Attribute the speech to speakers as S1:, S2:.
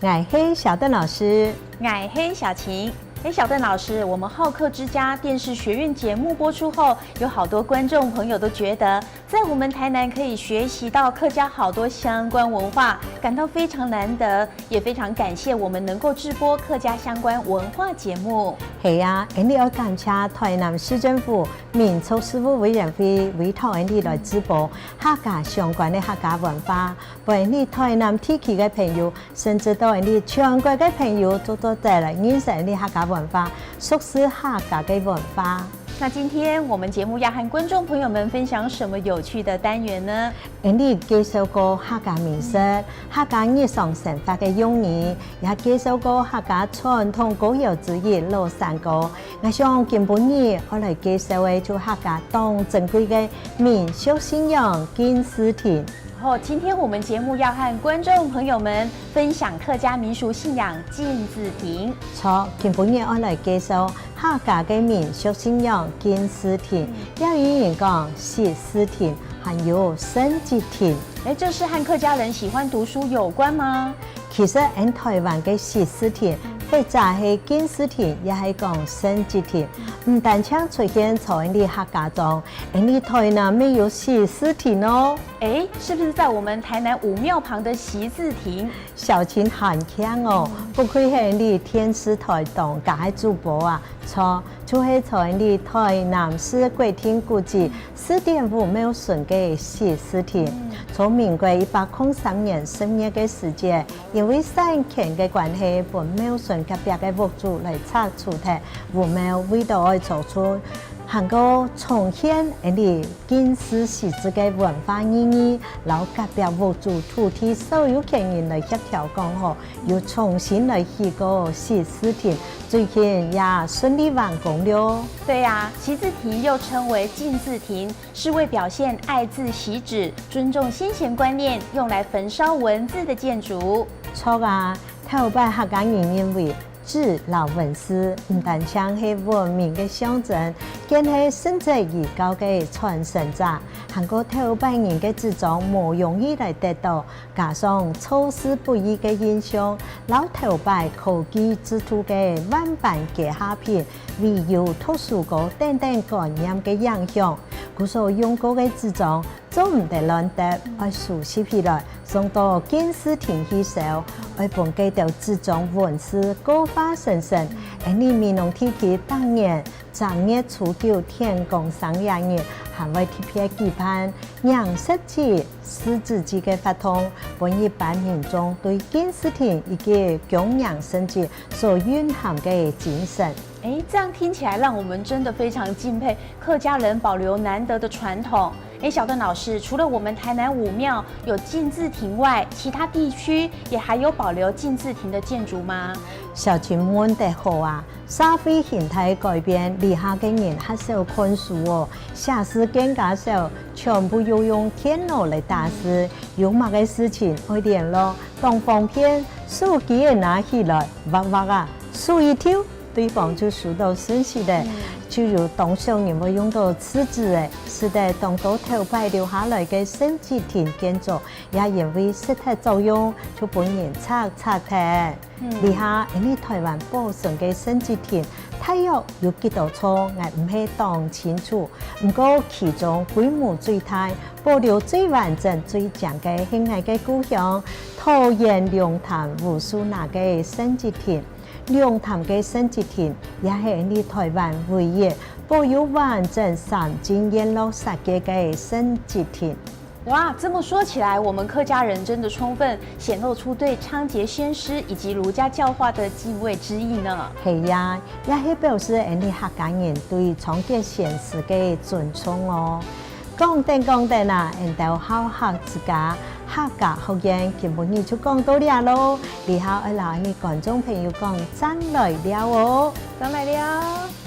S1: 𠊎係小鄧老師，
S2: 𠊎係小晴。哎，小鄧老師，我們好客之家電視學院節目播出後，有好多觀眾朋友都覺得，在我們台南可以學習到客家好多相關文化，感到非常難得，也非常感謝我們能夠製播客家相關文化節目。
S1: 係啊，𠊎哋愛感謝台南市政府民族事務委員會委託𠊎哋來直播客家相關的客家文化，予𠊎哋台南地區的朋友，甚至到𠊎哋全國的朋友，都都得來認識𠊎哋客家文化，熟悉客家的文化。
S2: 那今天我們節目要和觀眾朋友們分享什麼有趣的單元呢？𠊎
S1: 哋介紹過客家美食、客家日常生活的用語，也介紹過客家傳統歌謠之一老山歌。𠊎想今晡日我來介紹的就客家當珍貴的民俗信仰進士亭。
S2: 哦，今天我們節目要和觀眾朋友們分享客家民俗信仰進字亭。
S1: 錯，今晡日我來介紹客家的民俗信仰進士亭，也有人講習字亭，還有聖節亭。
S2: 哎，這是和客家人喜歡讀書有關嗎？
S1: 其實，𠊎台灣的習字亭，或者係進士亭，也係講聖節亭，唔單止出現在𠊎哋客家莊，𠊎哋台南嘛有習字亭哦。
S2: 哎，是不是在我們台南武廟旁的習字亭？
S1: 小晴很強哦，不愧係𠊎哋電視台當家的主播啊！錯，就係在𠊎哋台南市國定古蹟四點五廟村的習字亭。從民國103年10月的時節，因為山權的關係，予廟村隔壁的屋主來拆除的，武廟為著愛做出韓國重現𠊎哋進士習字的文化意義，摎隔壁屋主土地所有權人來協調講好，又重新來起個習字亭，最近也順利完工了。
S2: 對呀，習字亭又稱為進字亭，是為表現愛字惜紙、尊重先賢觀念，用來焚燒文字的建築。
S1: 錯啊，頭擺客家人認為紙摎文字唔單止係文明的象徵，更係聖哲遺教的傳承者。韓國頭擺人的紙張無容易來得到，加上措施不一的影響，摎頭擺科舉制度的萬般皆下品，唯有讀書高等等觀念的影響，故所用過的紙張總毋得亂丟，愛收集起來，送到進士亭去燒，愛予這條紙張文字過化神聖。𠊎哋閩南地區當年正月初九天公生爺日，還會特別舉辦娘色節、獅子節的活動，予一般民眾對進士亭以及供養聖哲所蘊含的精神。
S2: 哎，這樣聽起來讓我們真的非常敬佩客家人保留難得的傳統。哎，小鄧老師，除了我們台南武廟有進字亭外，其他地區也還有保留進字亭的建築嗎？
S1: 小晴問得好啊！社會形態改變，時下的人較少看書哦，寫字更加少，全部要用電腦來打字。有麼个事情愛聯絡，當方便，手機也拿起來，劃劃啊，輸一丟，對方就收到信息的。就如當小人會用到廁紙的，使得當多頭擺留下來的聖節亭建築，也因為石頭作用，就被人拆拆的。時下𠊎哋台灣保存的聖節亭，大約有幾多座，𠊎毋係當清楚。毋過其中規模最大、保留最完整、最正的係𠊎个故鄉桃園龍潭吳樹那个聖節亭。龍潭的聖節亭也係𠊎哋台灣唯一保有完整三進院落設計的聖節亭。
S2: 哇，這麼說起來，我們客家人真的充分顯露出對倉頡先師以及儒家教化的敬畏之意呢。
S1: 係呀，也係表示𠊎哋客家人對倉頡先師的尊重哦。講等講等啊，𠊎兜好客之家客家學院今晡日就講到遮囉，以後愛摎𠊎哋觀眾朋友講，正來尞哦，
S2: 正來尞。